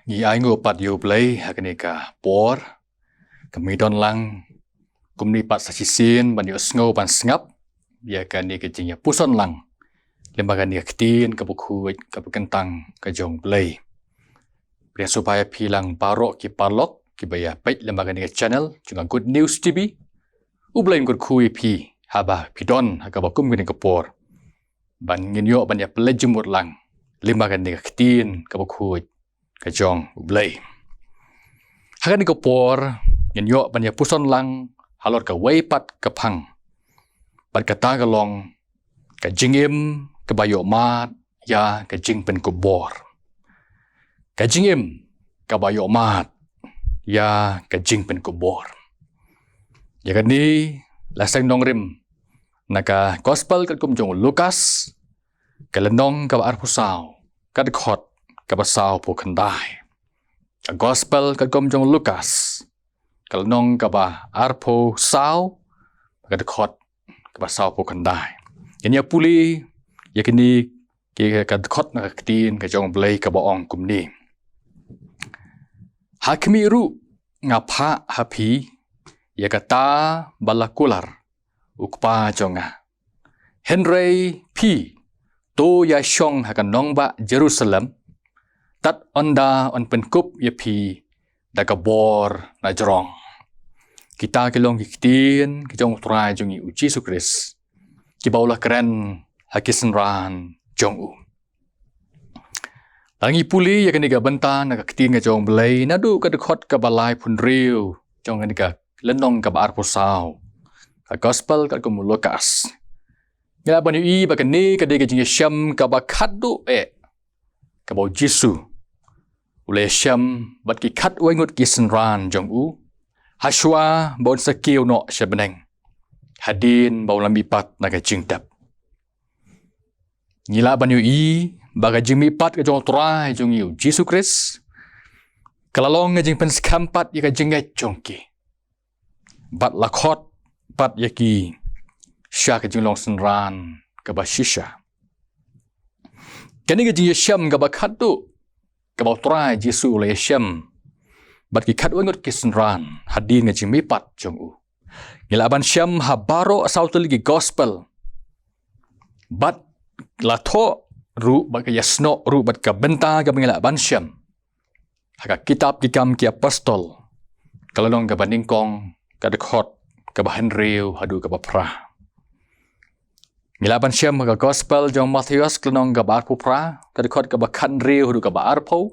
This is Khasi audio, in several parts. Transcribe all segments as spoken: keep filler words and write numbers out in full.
Ngi ai nguh pat ïa U Blei ha kane ka por, ka mih don lang kumne pat sa shisien ban ïohsngew ban sngap ïa kane ka jingïapuson lang lyngba kane ka ktien kaba khuid kaba kyntang ka jong U Blei. Pdiang sngewbha ïa phi lang baroh ki paralok kiba ïa peit lyngba kane ka channel jong ka Good News T V. U Blei un kyrkhu ïa phi haba phi don ha kaba kum kane ka por ban ngin ïoh ban ïa pynleit jingmut lang lyngba kane ka ktien kaba khuid ka jong U Blei. Ha kane ka por ngin ïoh ban ïapuson lang halor kawei pat ka phang, bad kata ka long ka jingim kaba ïohmad ïa ka jingpynkupbor. Ka jingim kaba ïohmad ïa ka jingpynkupbor. Ïa kane la seng nongrim na ka Gospel katkum jong u Lukas, ka lynnong kaba arphew saw, ka dkhot kaba sawphew khyndai. Ka Gospel katkum jong u Lukas, ka lynnong kaba arphew saw, ka dkhot kaba sawphew khyndai. Ngin ïa pule ïa kine ki ka dkhot na ka ktien ka jong U Blei kaba ong kumne: Ha khmih ruh nga phah ha phi ïa kata ba la kular u Kpa jong nga. Hynrei phi to ïa shong ha ka nongbah Jerusalem, tad ynda yn pynkup ïa phi da ka bor na jrong. Kita ki long ki ktien ki jong U Trai jong ngi U Jisu Khrist, kiba u la kren ha ki synran jong u. Lada ngi pule ïa kane ka bynta na ka ktien ka jong U Blei naduh ka dkhot kaba laiphew hynriew jong kane ka lynnong kaba arphew saw, ka Gospel katkum u Lukas, ngi lah ban ïohi ba kane ka dei ka jingïashem kaba khatduh eh kaba U Jisu u la ïashem bad ki khatwei ngut ki synran jong u, hashwa ba un sa kiew noh sha bneng, hadien ba u la mihpat na ka jingdep. Ngi lah ban ïohi ba ka jingmihpat ka jong U Trai jong ngi U Jisu Khrist ka la long ka jingpynskhem pat ïa ka jingngeit jong ki, bad la khot pat ïa ki sha ka jinglong synran kaba shisha. Kane ka jingïashem kaba khatduh kaba U Trai Jisu u la ïashem bad ki khatwei ngut ki synran hadien ka jingmihpat jong u, ngi lah ban shem ha baroh saw tylli ki Gospel, bad la thoh ruh bad ka ïasnoh ruh bad ka bynta kaba ngi lah ban shem ha ka Kitab Ki Kam ki Apostol, ka lynnong kaba nyngkong, ka dkhot kaba hynriew haduh kaba phra. Ngi lah ban shem ha ka Gospel jong u Mathaios, ka lynnong kaba arphew phra, ka dkhot kaba khathynriew haduh kaba arphew.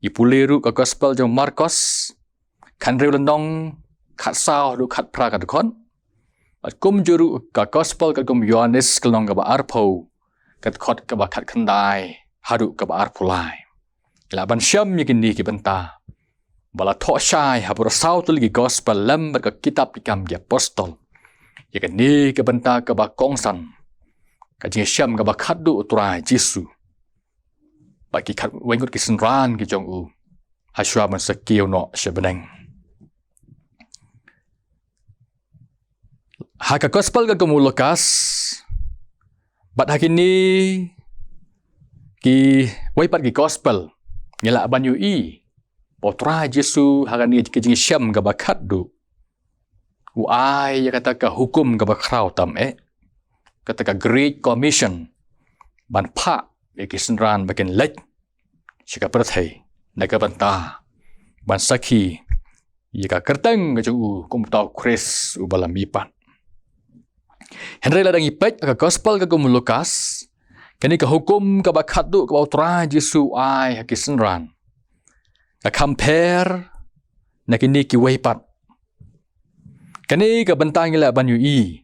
Ngi pule ruh ka Gospel jong u Markos, khathynriew lynnong, khatsaw haduh khatphra ka dkhot. Bad kumjuh ruh ka Gospel katkum u Ïoannis, ka lynnong kaba arphew, ka dkhot kaba khatkhyndai haduh kaba arphew lai. Ngi lah ban shem ïa kine ki bynta ba la thoh shai ha baroh saw tylli ki Gospel lem bad ka Kitab Ki Kam ki Apostol, ïa kane ka bynta kaba kongsan, ka jingïashem kaba khatduh U Trai Jisu bad ki khatwei ngut ki synran ki jong u, hashwa ban sa kiew noh sha bneng. Ha ka Gospel katkum u Lukas bad ha kine kiwei pat ki Gospel, ngi lah ban ïohi ba U Trai Jisu ha kane ka jingïashem kaba khatduh u ai ïa kata ka hukum kaba khraw tam eh, kata ka Great Commission, ban phah ïa ki synran ba kin leit sha ka pyrthei na ka bynta ban sakhi ïa ka kyrteng ka jong u kum uta u Khrist uba la mihpat. Hynrei lada ngi peit ha ka Gospel katkum u Lukas, kane ka hukum kaba khatduh kaba U Trai Jisu u ai ha ki synran ka kham pher na kine kiwei pat. Kane ka bynta ngi lah ban ïohi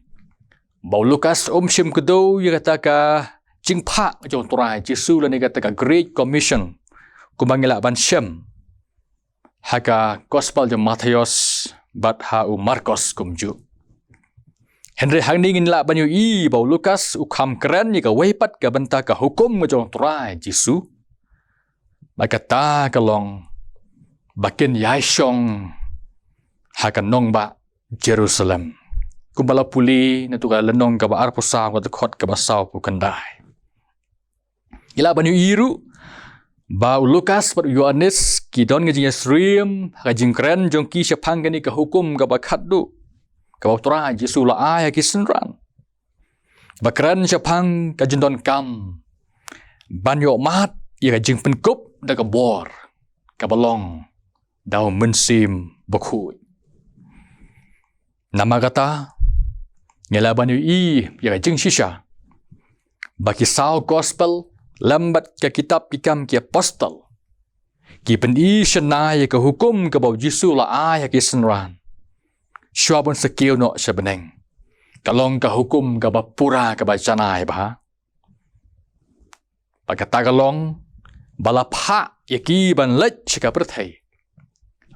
ba u Lukas um shim kdew ïa kata ka jingphah jong U Trai Jisu lane kata ka Great Commission, kumba ngi lah ban shem ha ka Gospel jong u Mathaios bad ha u Markos kumjuh. Hynrei hangne ngin lah ban ïohi ba u Lukas u kham kren ïa kawei pat ka bynta ka hukum ka jong U Trai Jisu, ba kata ka long ba kin ïai shong ha ka nongbah Jerusalem, kumba la pule na tu ka lynnong kaba arphew saw, ka dkhot kaba sawphew khyndai. Ngi lah ban ïohi ruh Ba u Lukas bad u Ïoannis ki don ka jingïasyriem ha ka jingkren jong ki shaphang kane ka hukum kaba khatduh kaba u Trai Jisu u la ai ha ki synran, ba kren shaphang ka jingdonkam ban ïohmad ïa ka jingpynkup da ka bor kaba long da u Mynsiem Bakhuid. Namar kata, ngi lah ban ïohi ïa ka jingshisha ba ki saw gospel lem bad ka kitab Ki Kam ki Apostol ki pyni shynna ïa ka hukum kaba u Jisu u la ai ha ki synran shuwa ban sa kiew noh sha bneng. Ka long ka hukum kaba pura, kaba janai bha. Bad kata ka long ba la phah ïa ki ban leit sha ka pyrthei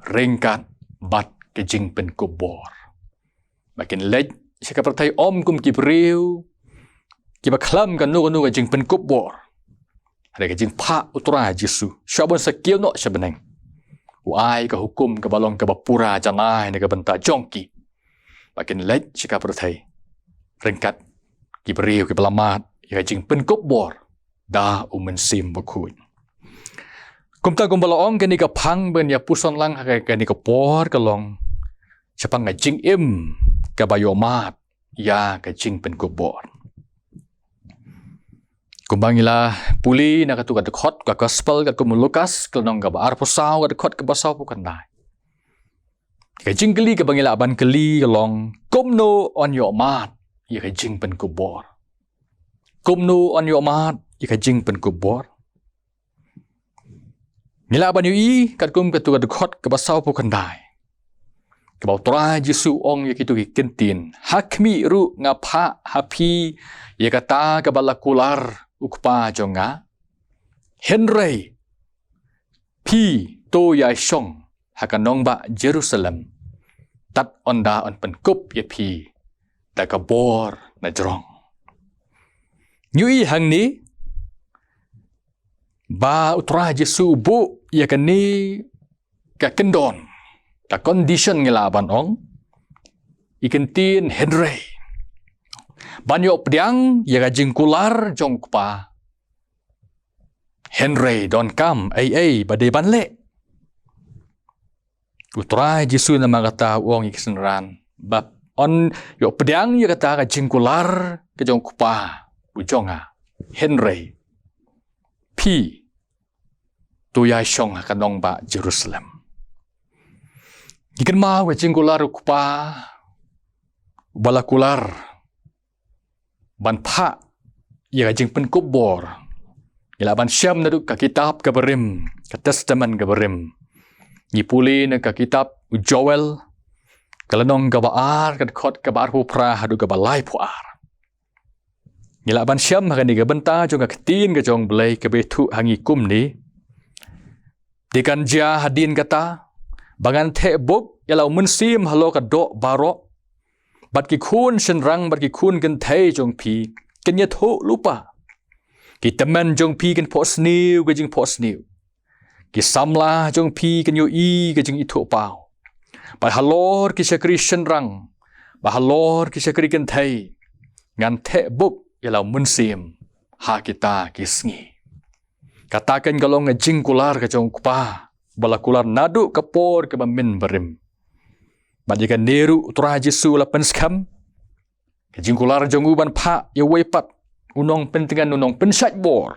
ryngkat bad ka jingpynkup bor. Ba kin leit sha ka pyrthei ym kum ki briew kiba khlem kano kano ka jingpynkup bor. Hynrei ka jingphah u Trai Jisu shuwa ban sa kiew noh sha bneng, u ai ka hukum kaba long kaba pura janai na ka bynta jong ki, ba kin leit sha ka pyrthei ryngkat ki briew kiba la mad ïa ka jingpynkup bor da u Mynsiem Bakhuid. Kumta, kumba la ong, kane ka phang ban ïa puson lang ha kane ka por ka long shaphang ka jingim kaba ïohmad ïa ka jingpynkup bor. Kumba ngi la pule na katu ka dkhot ka gospel katkum u Lukas, ka lynnong kaba arphew saw, ka dkhot kaba sawphew khyndai, ka jingkylli kaba ngi lah ban kylli ka long, kumno yn ïohmad ïa ka jingpynkup bor? Kumno yn ïohmad ïa ka jingpynkup bor? Ngi lah ban ïohi katkum katu ka dkhot kaba sawphew khyndai, kaba u Trai Jisu u ong ïa kitu ki kyntien: Ha khmih ruh nga phah ha phi ïa kata kaba la kular u Kpa jong nga. Hynrei phi to ïai shong ha ka nongbah Jerusalem tad ynda yn pynkup ïa phi da ka bor najrong. Ngi ïohi hangne ba u Trai Jisu u buh ïa kane ka kyndon, ka condition ngi lah ban ong, i kyntien hynrei, ban ïoh pdiang ïa ka jingkular jong u Kpa. Hynrei donkam ei ei ba dei ban leh. U Trai Jisu namar kata u ong ïa ki synran ba yn ïoh pdiang ïa kata ka jingkular ka jong u Kpa u jong nga. Hynrei phi to ïai shong ha ka nongbah Jerusalem. Ngi kynmaw ka jingkular u Kpa ba la kular ban phah ïa ka jingpynkup bor. Ngi lah ban shem naduh ka kitab kaba rim, ka Testament kaba rim. Ngi pule na ka kitab u Joel, ka lynnong kaba ar, ka dkhot kaba arphew phra haduh kaba laiphew ar. Ngi lah ban shem ha kane ka bynta jong ka ktien ka jong u Blei kaba ïathuh ha ngi kumne: Te kan jia hadien kata ba ngan theh buk ïa la u Mynsiem halor ka doh baroh, bad ki khun shynrang bad ki khun kynthei jong phi kin ïathuh lypa. Ki tymmen jong phi kin phohsniew ka jingphohsniew. Ki samla jong phi kin ïohi ka jingithuhpaw. Bad halor ki shakri shynrang bad halor ki shakri kynthei ngan theh buk ïa la u Mynsiem ha kita ki sngi. Kata kan ka long ka jingkular ka jong u Kpa ba la kular naduh ka por kaba mynbarim. Bad ïa kane ruh u Trai Jisu u la pynskhem ka jingkular jong u ban phah ïa uwei pat u nongpyntngen, u nongpynshait bor.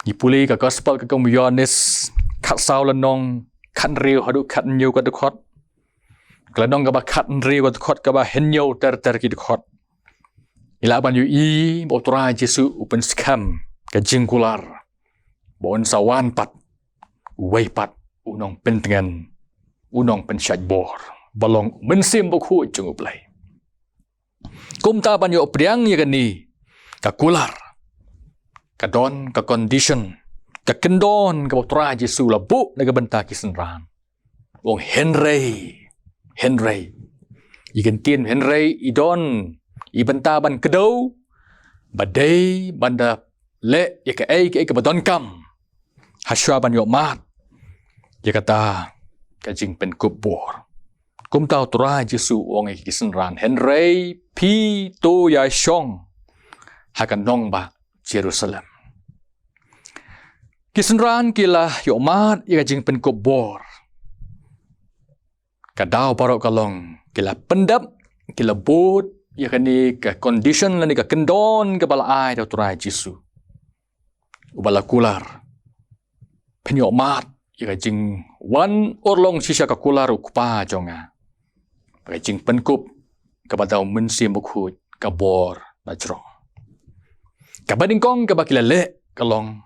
Ngi pule ka gospel katkum u Ïoannis, khatsaw lynnong, khathynriew haduh khathynñiew ka dkhot. Ka lynnong kaba khathynriew ka dkhot kaba hynñiew ter ter ki dkhot. Ngi lah ban ïohi ba u Trai Jisu u pynskhem ka jingkular ba un sa wan pat uwei pat u nongpyntngen, u nongpynshait bor, ba long u Mynsiem Bakhuid jong u Blei. Kumta ban ïoh pdiang ïa kane ka kular, ka don ka condition, ka kyndon kaba u Trai Jisu u la buh na ka bynta ki synran. U ong hynrei, hynrei. I kyntien hynrei i don i bynta ban kdew ba dei ban da leh ïa kaei kaei kaba donkam ha shuwa ban ïohmad ïa kata ka jingpynkup bor. Kumta u Trai Jisu u ong ïa ki synran, hynrei phi to ïai shong ha ka nongbah Jerusalem. Ki synran ki la ïohmad ïa ka jingpynkup bor. Ka daw baroh ka long, ki la pyndep, ki la bud ïa kane ka condition lane ka kyndon kaba la ai da u Trai Jisu, uba la kular: Phin ïohmad ïa ka jingwan urlong shisha ka kular u Kpa jong nga, ka jingpynkup kaba da u Mynsiem Bakhuid, ka bor bajrong. Kaba nyngkong kaba ki la leh ka long,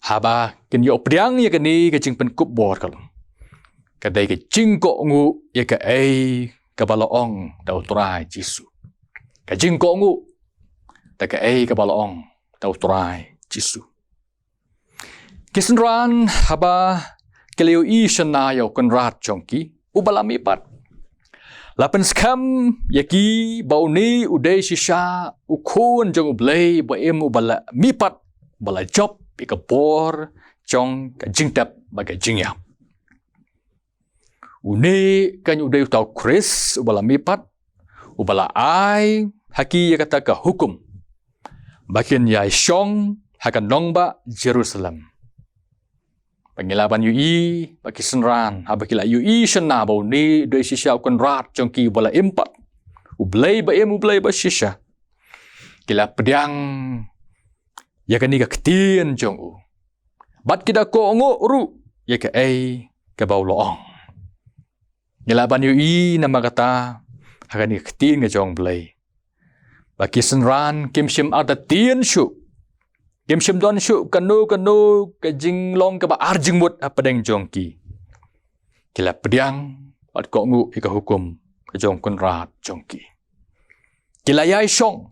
haba kin ïoh pdiang ïa kane ka jingpynkup bor ka long, ka dei ka jingkohnguh ïa kaei kaba la ong da u Trai Jisu. Ka jingkohnguh da kaei kaba la ong da u Trai Jisu. Ki synran, haba ki la ïohi shynna ïa u kynrad jong ki uba la mihpat, la pynskhem ïa ki ba une u dei shisha u Khun jong U Blei ba im, uba la mihpat, ba la jop ïa ka bor jong ka jingtep bad ka jingïap. Une kan u dei uta u Khrist uba la mihpat, uba la ai ha ki ïa kata ka hukum ba kin ïai shong ha ka nongbah Jerusalem. Ba ngi lah ban ïohi ba ki synran, haba ki la ïohi shynna ba une u dei shisha u kynrad jong ki uba la im pat, U Blei ba im, U Blei ba shisha, ki la pdiang ïa kane ka ktien jong u. Bad ki da kohnguh ruh ïa kaei kaba u la ong. Ngi lah ban ïohi namar kata ha kane ka ktien ka jong U Blei ba ki synran kim shym artatien shuh, kim shym don shuh kano kano ka jinglong kaba arjingmut hapdeng jong ki. Ki la pdiang bad kohnguh ïa ka hukum ka jong u kynrad jong ki. Ki la ïai shong.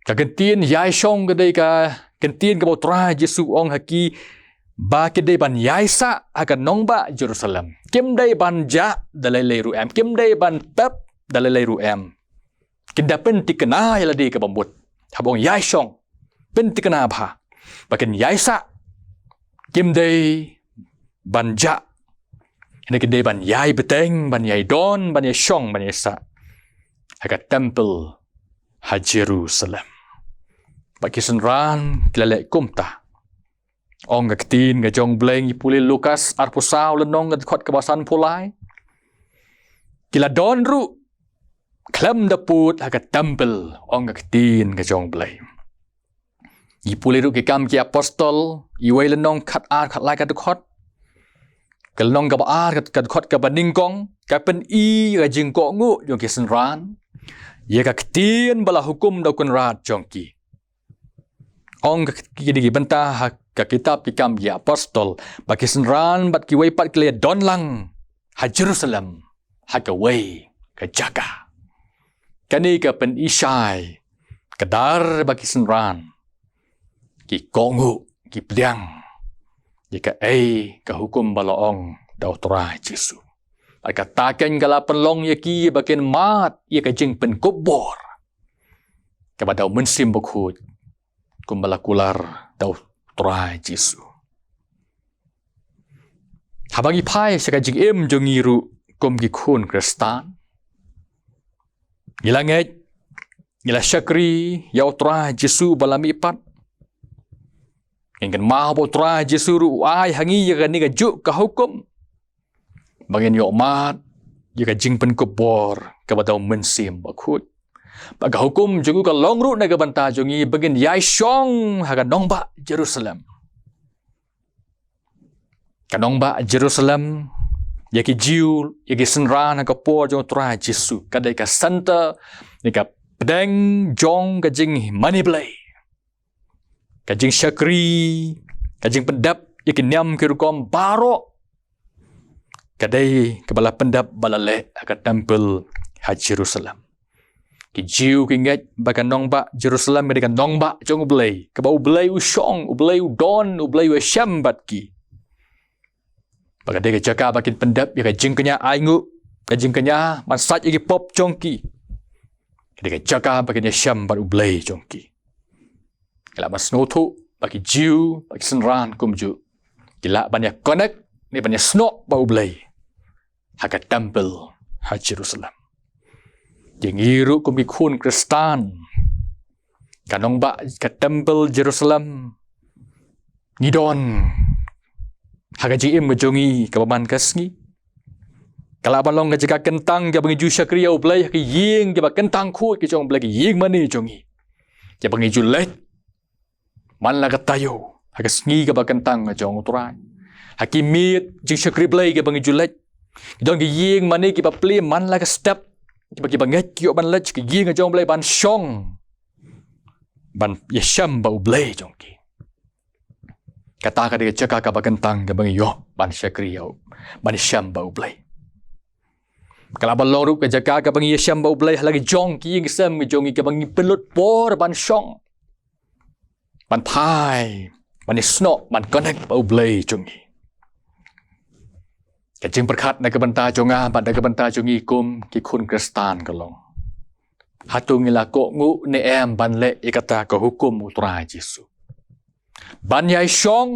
Ka ktien ïai shong ka dei ka ktien kaba u Trai Jisu u ong ha ki ba ki dei ban ïai sah ha ka nongbah Jerusalem. Kim dei ban jah da lei lei ruh em, kim dei ban pep da lei lei ruh em. Kin da pynthikna ïa lade kaba mut. Haba ong ïai shong, pynthikna bha ba kin ïai sah. Kim dei ban jah, hynrei kin dei ban ïai bteng, ban ïai don, ban ïai shong, ban ïai sah ha ka temple ha Jerusalem. Bad ki synran ki la leh kumta. Ong ka ktien ka jong U Blei, ngi pule Lukas arphew saw lynnong, ka dkhot kaba sanphew lai. Ki la don ruh khlem da pud ha ka temple, ong ka ktien ka jong U Blei. Ngi pule ruh Ki Kam ki Apostol, iwei lynnong, khatar, khatlai ka dkhot. Ka lynnong kaba ar, ka dkhot kaba nyngkong, ka pyni ka jingkohnguh jong ki synran ïa ka ktien ba la hukum da u kynrad jong ki. Ong ka, ki, ki bynta ha ka kitab Ki Kam ki Apostol ba ki synran bad kiwei pat ki la don lang ha Jerusalem, ha kawei ka jaka. Kane ka pynshai ka dar ba ki synran ki kohnguh, ki pdiang ïa kaei ka hukum ba la ong da u Trai Jisu. Bad kata keiñ ka la pynlong ïa ki ba kin mad ïa ka jingpynkup bor kaba da u Mynsiem Bakhuid, kumba la kular da u Trai Jisu. Haba ngi phai sha ka jingim jong ngi ruh kum ki khun Khristan, ngi la ngeit, ngi la shakri ïa u Trai Jisu ba la mihpat. Ngin kynmaw ba u Trai Jisu ruh u ai ha ngi ïa kane kajuh ka hukum ba ngin ïohmad ïa ka jingpynkup bor kaba da u Mynsiem Bakhuid. Ba ka hukum jong u ka long ruh na ka bynta jong ngi ba ngin ïai shong ha ka nongbah Jerusalem. Ka nongbah Jerusalem, ïa ki Jiw, ïa ki synran ha ka por jong u Trai Jisu, ka dei ka center ne ka pdeng jong ka jingmane Blei, ka jingshakri, ka jingpyndep ïa ki niam ki rukom baroh. Ka dei kaba la pyndep ba la leh ha ka temple ha Jerusalem. Ki Jiw ki ngeit ba ka nongbah Jerusalem ka dei ka nongbah jong U Blei, kaba U Blei u shong, U Blei u don, U Blei u shem bad ki. Ba ka dei ka jaka ba kin pyndep ïa ka jingkñia ainguh, ka jingkñia ban sait ïa ki pop jong ki. Ka dei ka jaka ba kin ïashem bad U Blei jong ki. Ki lah ban sngewthuh ba ki Jiw, ba ki synran kumjuh, ki lah ban ïa connect ne ban ïasnoh bad U Blei ha ka temple ha Jerusalem. Ïa ngi ruh kum ki khun Khristan, ka nongbah, ka temple Jerusalem, ngi don ha ka jingim ka jong ngi kaba man ka sngi. Ka lah ban long ka jaka kyntang kaba ngi ju shakri ïa U Blei ha ki ïing kiba kyntang khuid ki jong U Blei, ki ïing mane jong ngi, kiba ngi ju leit man la ka taïew ha ka sngi kaba kyntang ka jong U Trai. Ha ki miet jingshakri Blei kiba ngi ju leit, ki don ki ïing mane kiba plie man la ka step, kiba, kiba ngeit ki ïoh ban leit ki ïing ka jong U Blei ban shong, ban ïashem bad U Blei jong ki. Kata ka dei ka jaka kaba kyntang kaba ngi ïoh ban shakri ïa U, ban ïashem bad U Blei. Ka lah ban long ruh ka jaka kaba ngi ïashem bad U Blei ha la ki jong ki ïing ki sem ki jong ngi, kaba ngi pynlut por ban shong, ban phai, ban ïasnoh, ban connect bad U Blei jong ngi. Ka jingpyrkhat na ka bynta jong nga bad na ka bynta jong ngi kum ki khun Khristan ka long, hato ngi la kohnguh ne em ban leh ïa kata ka hukum U Trai Jisu, ban ïai shong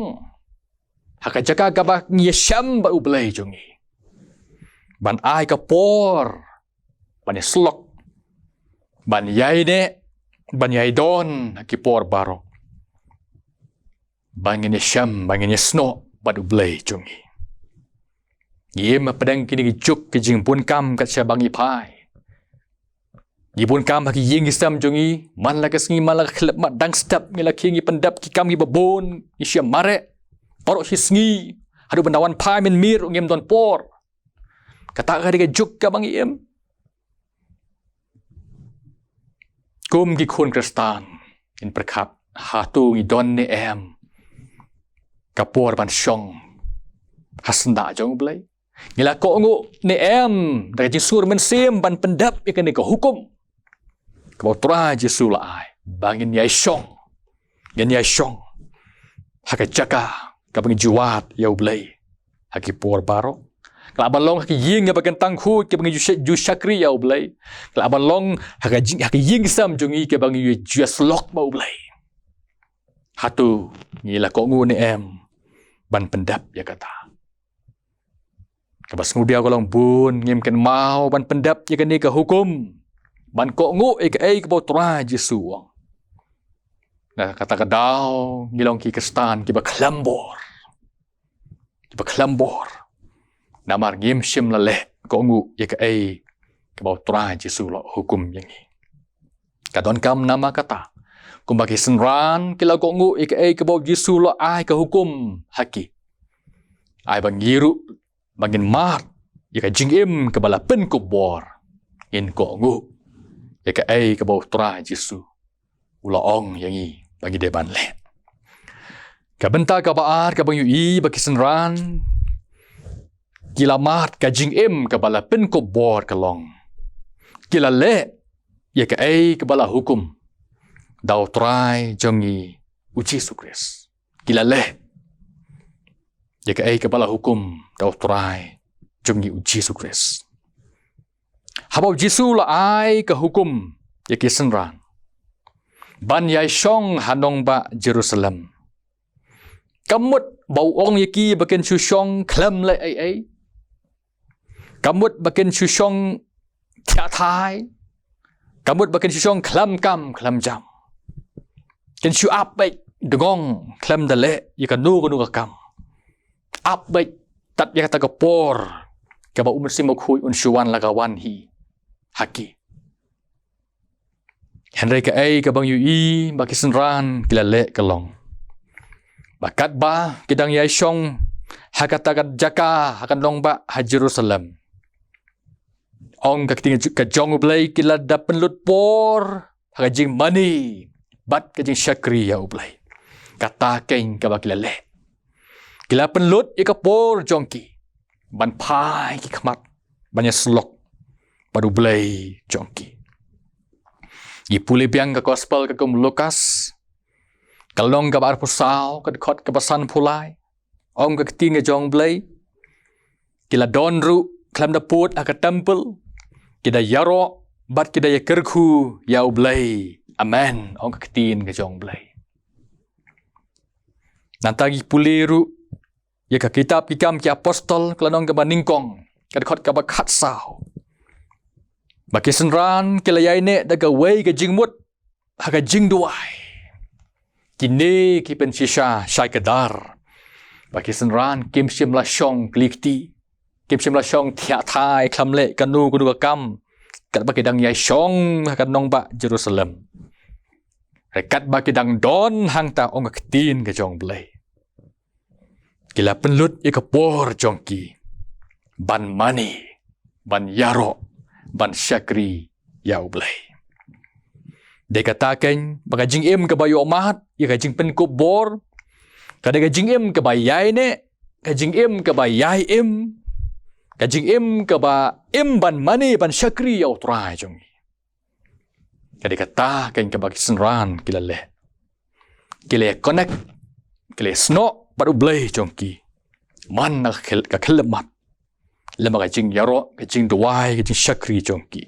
ha ka jaka kaba ngi ïashem bad U Blei jong ngi, ban ai ka por ban ïasyllok, ban ïaineh, ban ïaidon ha ki por baroh, ba ngin ïashem, ba ngin ïasnoh bad U Blei jong ngi? Ngi im hapdeng kine ki juk ki jingbun kam kat shaba ngi phai. Ngi bun kam ha ki ïing ki sem jong ngi, man la ka sngi man la ka khyllipmat, dang step ngi la khie ngi pyndep ki kam kiba bun, ngi shim mareh baroh shi sngi, haduh ban da wan phai mynmiet ruh ngim don por. Kata ka dei ka juk kaba ngi im. Kum ki khun Khristan, ngin pyrkhat, hato ngi don ne em ka por ban shong ha syndah jong U Blei? Ngi la kohnguh ne em da ka jingsngur mynsiem ban pyndep ïa kane ka hukum kaba U Trai Jisu u la ai, ba ngin ïai shong, ngin ïai shong ha ka jaka kaba ngi ju wad ïa U Blei ha ki por baroh? Ka lah ban long ha ki ïing kiba kyntang khuid kiba ngi ju sha-, ju shakri ïa U Blei. Ka lah ban long ha ka jing, ha ki ïing ki sem jong ngi kiba ngi ju ïasyllok bad U Blei. Hato ngi la kohnguh ne em ban pyndep ïa kata? Kaba sngewdiaw ka long bun ngim kynmaw ban pyndep ïa kane ka hukum, ban kohnguh ïa kaei kaba U Trai Jisu u ong. Na kata ka daw ngi long ki Khristan kiba khlem bor, kiba khlem bor, namar ngim shym la leh kohnguh ïa kaei kaba U Trai Jisu u la hukum ïa ngi. Ka donkam namar kata, kumba ki synran ki la kohnguh ïa kaei kaba U Jisu u la ai ka hukum ha ki, ai ba ngi ruh, ba ngin mad ïa ka jingim kaba la pynkup bor, ngin kohnguh ïa kaei kaba U Trai Jisu u la ong ïa ngi ba ngi dei ban leh. Ka bynta kaba ar kaba ngi ïohi ba ki synran ki la mad ka jingim kaba la pynkup bor ka long, ki la leh ïa kaei kaba la hukum da U Trai jong ngi U Jisu Khrist. Ki la leh ïa kaei kaba la hukum da U Trai jong ngi U Jisu Khrist. Haba U Jisu u la ai ka hukum ïa ki synran ban ïai shong ha nongbah Jerusalem, kam mut ba u ong ïa ki ba kin shu shong khlem leh ei ei. Kam mut ba kin shu shong thiah thai. Kam mut ba kin shu shong khlem kam khlem jam. Kin shu ap beit dngong khlem da leh ïa kano kano ka kam. Ap beit tad ïa kata ka por kaba U Mynsiem Bakhuid un shu wan la ka wan hi ha ki. Hynrei kaei kaba ngi ïohi ba ki synran ki la leh ka long ba katba ki dang ïai shong ha kata ka jaka ha ka nongbah ha Jerusalem, ong ka ktien ka jong U Blei, ki la da pynlut por ha ka jingmane bad ka jingshakri ïa U Blei. Kata keiñ kaba ki la leh. Ki la pynlut ïa ka por jong ki ban phai ki khmat ban ïasyllok bad U Blei jong ki. Ngi pule biang ka gospel ka kum Lukas, ka lynnong kaba arphew saw, ka dkhot kaba sanphew lai. Ong ka ktien ka jong U Blei, ki la don ruh khlem da pud ha ka temple, ki da ïaroh bad ki da ïakyrkhu ïa U Blei. Amen, ong ka ktien ka jong U Blei. Nangta ngi pule ruh ïa ka kitab Ki Kam ki Apostol, ka lynnong kaba nyngkong, ka dkhot kaba khatsaw, ba ki synran ki la ïaineh da kawei ka jingmut ha ka jingduwai. kine ki pynshisha shai kdar ba ki synran kim shym la shong kli kti, kim shym la shong thiah thai khlem leh kano kano ka kam katba ki dang ïai shong ha ka nongbah Jerusalem. Re katba ki dang don hangta, ong ka ktien ka jong U Blei, ki la pynlut ïa ka por jong ki ban mane, ban ïaroh, ban shakri ïa U Blei. Dei kata keiñ ba ka jingim kaba ïoh mad ïa ka jingpynkup bor ka dei ka jingim kaba ïaineh, ka jingim kaba ïai im, ka jingim kaba im ban mane, ban shakri ïa U Trai jong ngi. Ka dei kata keiñ kaba ki synran ki la leh. Ki la connect, ki la snoh bad U Blei jong ki man na ka khel-, ka khyllipmat lem bad ka jingïaroh, ka jingduwai, ka jingshakri jong ki.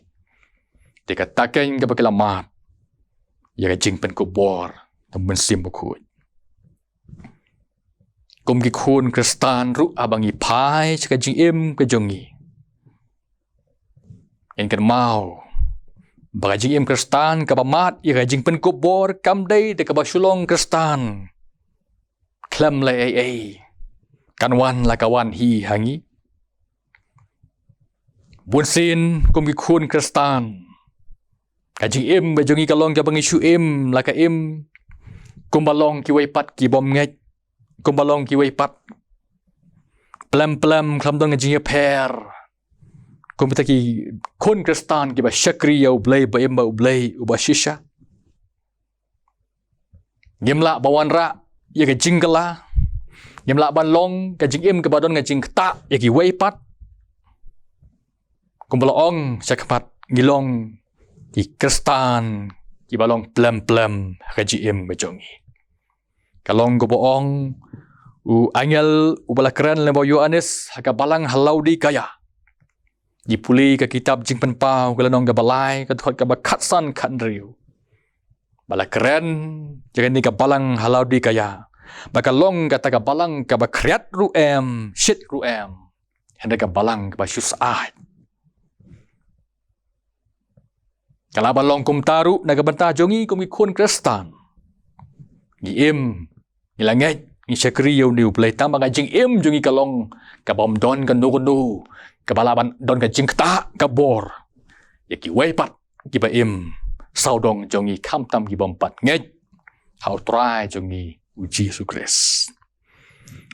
Dei kata keiñ kaba ki la mad ïa ka jingpynkup bor na U Mynsiem Bakhuid. Kum ki khun Khristan ruh, haba ngi phai sha ka jingim ka jong ngi, ngin kynmaw ba ka jingim Khristan kaba mad ïa ka jingpynkup bor kam dei da kaba shu long Khristan khlem leh ei ei, kan wan la ka wan hi ha ngi. Bunsien kum ki khun Khristan, ka jingim ka jong ngi ka long kaba ngi shu im la ka im, kumba long kiwei pat ki bym ngeit, kumba long kiwei pat plem plem khlem don ka jingïapher, kum kita ki khun Khristan kiba shakri ïa U Blei ba im bad U Blei uba shisha. Ngim lah ban wanrah ïa ka jingkylla, ngim lah ban long ka jingim kaba don ka jingktah ïa kiwei pat. Kumba la ong shakhmat, ngi long ki Khristan kiba long plem plem ha ka jingim ka jong ngi. Ka long kaba ong u angel uba la kren lem bad u Ïoannis ha ka balang ha Laodikaïa. Ngi pule ka kitab Jingpynpaw, ka lynnong kaba lai, ka dkhot kaba khatsan khathynriew. Ba la kren ïa kane ka balang ha Laodikaïa ba ka long kata ka balang kaba khriat ruh em, shit ruh em, hynrei ka balang kaba shu syaid. Ka lah ban long kumta ruh na ka bynta jong ngi kum ki khun Khristan. Ngi im, ngi la ngeit, ngi shakri ïa une U Blei, tangba ka jingim jong ngi ka long kaba ym don kano kano kaba lah ban don ka jingktah ka bor ïa kiwei pat kiba im sawdong jong ngi, khamtam ki bym pat ngeit ha U Trai jong ngi U Jisu Khrist.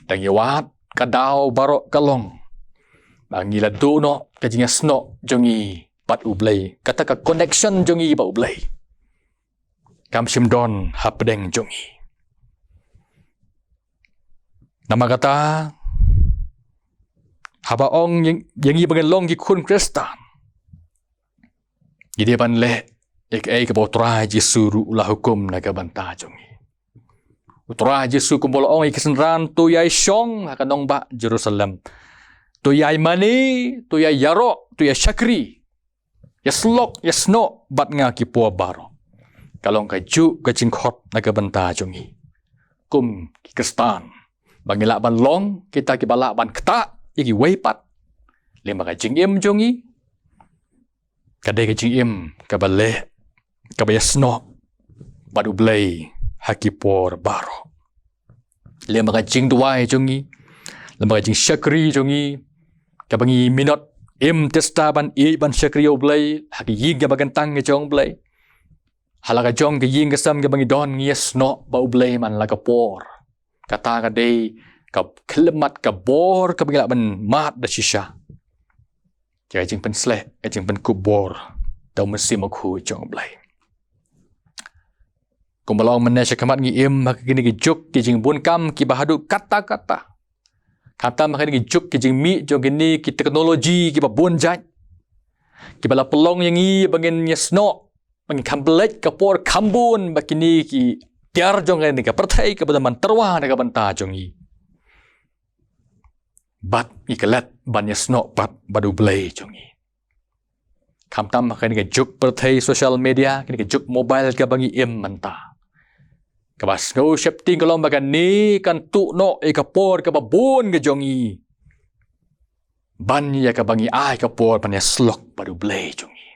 Tang ïa wat ka daw baroh ka long ba ngi la duh noh ka jingïasnoh jong ngi bad U Blei, kata ka connection jong ngi bad U Blei kam shym don hapdeng jong ngi. Namar kata, haba ong ïa, ïa ngi ba ngin long ki khun Khristan, ngi dei ban leh ïa kaei kaba U Trai Jisu ruh u la hukum na ka bynta jong ngi. U Trai Jisu kumba la ong ïa ki synran, to ïai shong ha ka nongbah Jerusalem, to ïai mane, to ïai ïaroh, to ïai shakri, ïasyllok, ïasnoh bad nga ki por baroh. Ka long kajuh ka jingkhot na ka bynta jong ngi kum ki Khristan, ba ngi lah ban long kita kiba lah ban ktah ïa kiwei pat lem bad ka jingim jong ngi. Ka dei ka jingim kaba leh, kaba ïasnoh bad U Blei ha ki por baroh. Lem bad ka jingduwai jong ngi, lem bad ka jingshakri jong ngi, kaba ngi minot im tista ban ïeit ban shakri ïa U Blei ha ka ïing kaba kyntang ka jong U Blei. Ha la ka jong ka ïing ka sem kaba ngi don, ngi ïasnoh bad U Blei man la ka por. Kata ka dei ka khyllipmat ka bor kaba ngi lah ban mad da shisha. Ka jingpynsleh, ka jingpynkup bor da U Mynsiem Bakhuid jong U Blei. Kumba la ong mynne shakhmat, ngi im ha kine ki juk ki jingbun kam kiba haduh katta katta. Khamtam ha kine ki juk ki jingmih jong kine ki teknoloji kiba bun jait, kiba la pynlong ïa ngi ba ngin ïasnoh, ba ngin kham pynleit ka por kham bun bad kine ki tiar jong kane ka pyrthei kaba don ban tyrwa na ka bynta jong ngi. Bad ngi klet ban ïasnoh pat bad U Blei jong ngi. Khamtam ha kane ka juk pyrthei social media, kane ka juk mobile kaba ngi im mynta, kaba sngew sheptieng ka long ba kane kan tuh noh ïa ka por kaba bun ka jong ngi ban ïa kaba ngi ai ka por ban ïasyllok bad U Blei jong ngi.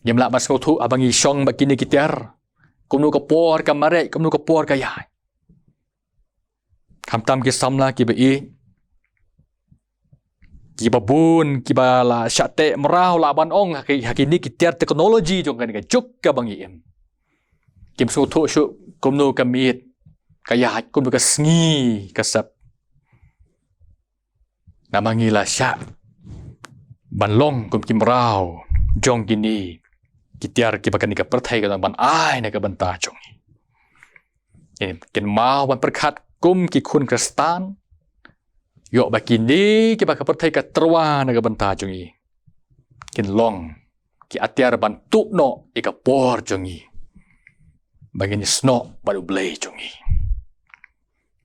Ngim lah ban sngewthuh haba ngi shong bad kine ki tiar, Kumno ka por ka mareh, kumno ka por ka ïaid. Khamtam ki samla kiba ïeit, kiba bun, kiba la shah teh mraw lah ban ong ha ki, ha kine ki tiar technology jong kane ka juk kaba ngi im. Kim sngewthuh shuh kumno ka miet ka ïaid, kumno ka sngi ka sep. Namar ngi la shah ban long kum ki mraw jong kine ki tiar kiba kane ka pyrthei ka don ban ai na ka bynta jong ngi. Kin, kin mraw ban pyrkhat kum ki khun Khristan, ïoh ba kine kiba ka pyrthei ka tyrwa na ka bynta jong ngi kin long ki atiar ban tuh noh ïa ka por jong ngi ba ngin ïasnoh bad U Blei jong ngi.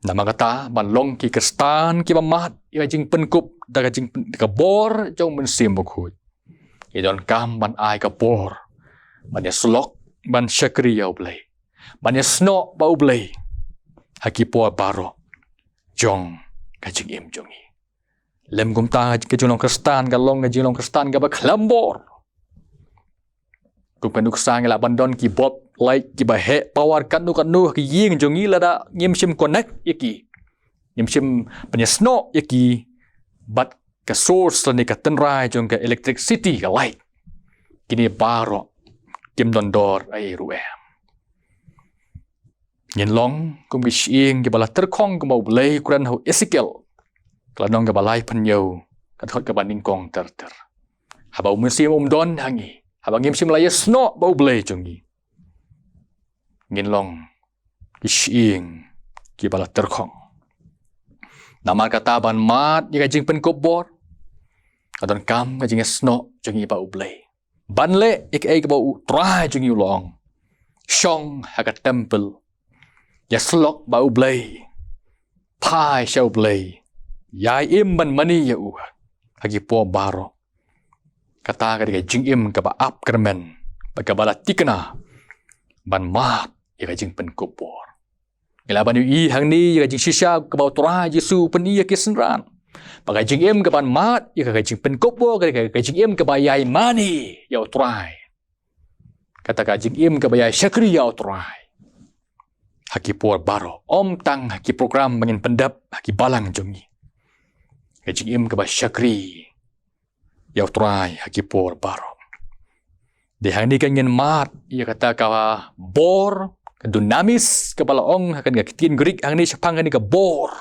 Namar kata, ban long ki Khristan kiba mad ïa ka jingpynkup da ka jingpyn-, da ka bor jong u Mynsiem Bakhuid, ngi donkam ban ai ka bor ban ïasyllok, ban shakri ïa U Blei, ban ïasnoh bad U Blei ha ki por baroh jong ka jingim jong ngi. Lym kumta, ka jinglong Khristan ka long ka jinglong Khristan kaba khlem bor. Kum ka nuksa, ngi lah ban don ki bulb light kiba heh power katno katno ha ki ïing jong ngi, lada ngim shym connect ïa ki, ngim shym pynïasnoh ïa ki bad ka source lane ka tynrai jong ka electricity, ka light, kine baroh kim don dor ei ruh em. Ngin long kum ki shyieng kiba la tyrkhong, kumba U Blei u kren ha u Esekiel ka lynnong kaba laiphew hynñiew, ka dkhot kaba nyngkong ter ter. Haba u Mynsiem um don ha ngi, haba ngim shym la ïasnoh bad U Blei jong ngi, ngin long ki shyieng kiba la tyrkhong. Namar kata, ban mad ïa ka jingpynkup bor, ka donkam ka jingïasnoh jong ngi bad U Blei. Ban leh ïa kaei kaba U Trai jong ngi u la ong, shong ha ka temple, ïasyllok bad U Blei, phai sha U Blei, ïai im ban mane ïa u ha ki por baroh. Kata ka dei ka jingim kaba ap kyrmen bad kaba la thikna ban mad ïa ka jingpynkup bor. Ngi lah ban ïohi hangne ïa ka jingshisha kaba U Trai Jisu u pyni ïa ki synran, ba ka jingim kaban mad ïa ka jingpynkup bor ka dei ka jingim kaba ïai mane ïa U Trai. Kata ka jingim kaba ïai shakri ïa U Trai ha ki por baroh, ym tang ha ki program ba ngin pyndep ha ki balang jong ngi. Ka jingim kaba shakri ïa U Trai ha ki por baroh. Dei hangne kan ngin mad ïa kata ka bor, ka dunamis, kaba la ong ha kane ka ktien Greek hangne shaphang kane ka bor,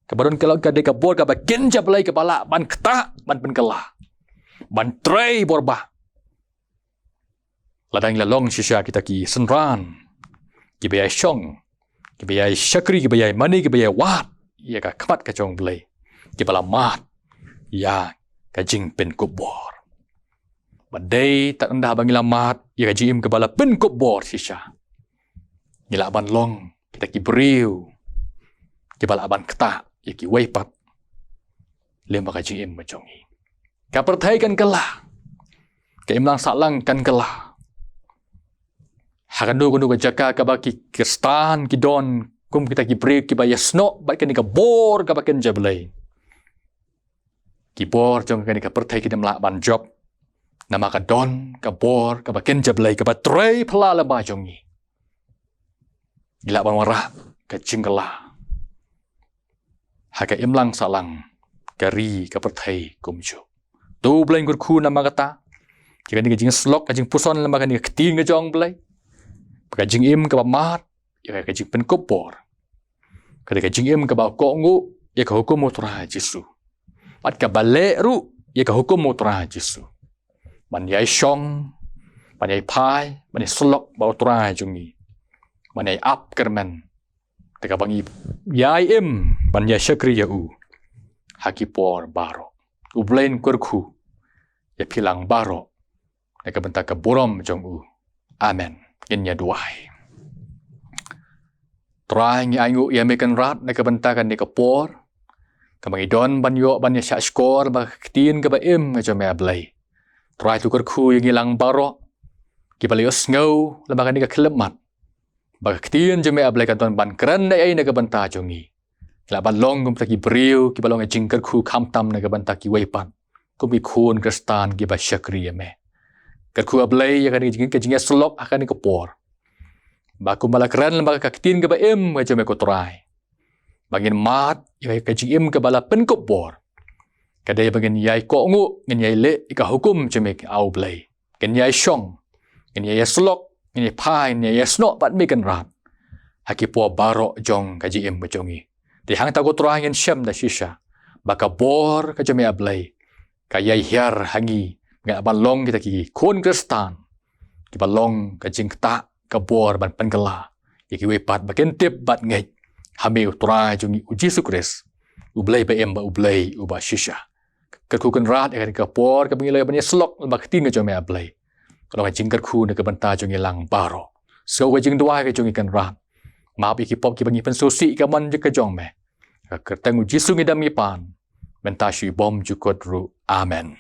kaba don ka, ka dei ka bor kaba kynja blei, kaba lah ban ktah, ban pynkylla, ban trei bor bah. Lada ngi la long shisha kita ki synran kiba ïai shong, kiba ïai shakri, kiba ïai mane, kiba ïai wad ïa ka khmat ka jong U Blei, kiba la mad ïa ka jingpynkup bor. Bad dei tad ynda ba ngi la mad ïa ka jingim kaba la pynkup bor shisha, ngi lah ban long kita ki briew kiba lah ban ktah ïa kiwei pat lem bad ka jingim ka jong ngi. Ka pyrthei kan kylla, ka imlang sahlang kan kylla. Ha kano kano ka jaka kaba ki Khristan ki don kum kita ki briew kiba ïasnoh bad kane ka bor kaba kynja blei, ki bor jong kane ka pyrthei kin ym lah ban jop, namar ka don ka bor kaba kynja blei kaba trei phylla lem bad jong ngi. Ngi lah ban wanrah ka jingkylla ha ka imlang sahlang, ka ri ka pyrthei kumjuh. To U Blei un kyrkhu namar kata ïa kane ka jingïasyllok, ka jingpuson lem bad kane ka ktien ka jong U Blei, bad ka jingim kaba mad ïa ka jingpynkup bor, ka dei ka jingim kaba kohnguh ïa ka hukum U Trai Jisu, bad kaba leh ruh ïa ka hukum U Trai Jisu, ban ïai shong, ban ïai phai, ban ïasyllok bad U Trai jong ngi, ban ïai ap kyrmen, te kaba ngi ïai im ban ïai shakri ïa u ha ki por baroh. U Blei un kyrkhu ïa phi lang baroh na ka bynta ka burom jong u. Amen. Ngin ïa duwai. Trai, ngi ainguh ïa me Kynrad na ka bynta kane ka por kaba ngi don ban ïoh ban ïa shahshkor bad ka ktien kaba im ka jong me A Blei. Trai, to kyrkhu ïa ngi lang baroh kiba la ïohsngew lem bad kane ka khyllipmat ba ka ktien jong me A Blei ka don ban kren ei ei na ka bynta jong ngi. Ngi lah ban long kum kita ki briew kiba long ka jingkyrkhu khamtam na ka bynta kiwei pat, kum ki khun Khristan kiba shakri ïa me. Kyrkhu A Blei ïa kane ka jing, ka jingïasyllok ha kane ka por, Ba kumba la kren lyngba ka ktien kaba im ka jong me ko Trai, ba ngin mad ïa ka jingim kaba la pynkup bor, ka dei ba ngin ïai kohnguh, ngin ïai leh ïa ka hukum jong me A U Blei. Ngin ïai shong, ngin ïai ïasyllok, ngin ïai phai, ngin ïai ïasnoh bad me Kynrad ha ki por baroh jong ka jingim ka jong ngi. Te hangta ko Trai ngin shem da shisha ba ka bor ka jong me A Blei ka ïai hiar ha ngi, ngi ban long kita ki khun Khristan kiba long ka jingktah ka bor ban pynkylla ïa kiwei pat ba kin tip bad ngeit ha me U Trai jong ngi U Jisu Khrist, U Blei ba im bad U Blei uba shisha. Kyrkhu Kynrad ïa kane ka por kaba ngi la ïoh ban ïasyllok lyngba ka ktien ka jong me A Blei, ka long ka jingkyrkhu na ka bynta jong ngi lang baroh. Sngew ka jingduwai ka jong ngi Kynrad, map ïa ki pop kiba ngi pynsngewsih ïa ka mon ka jong me. Ka kyrteng U Jisu ngi dem ngi pan, mynta shibun jukut ruh. Amen.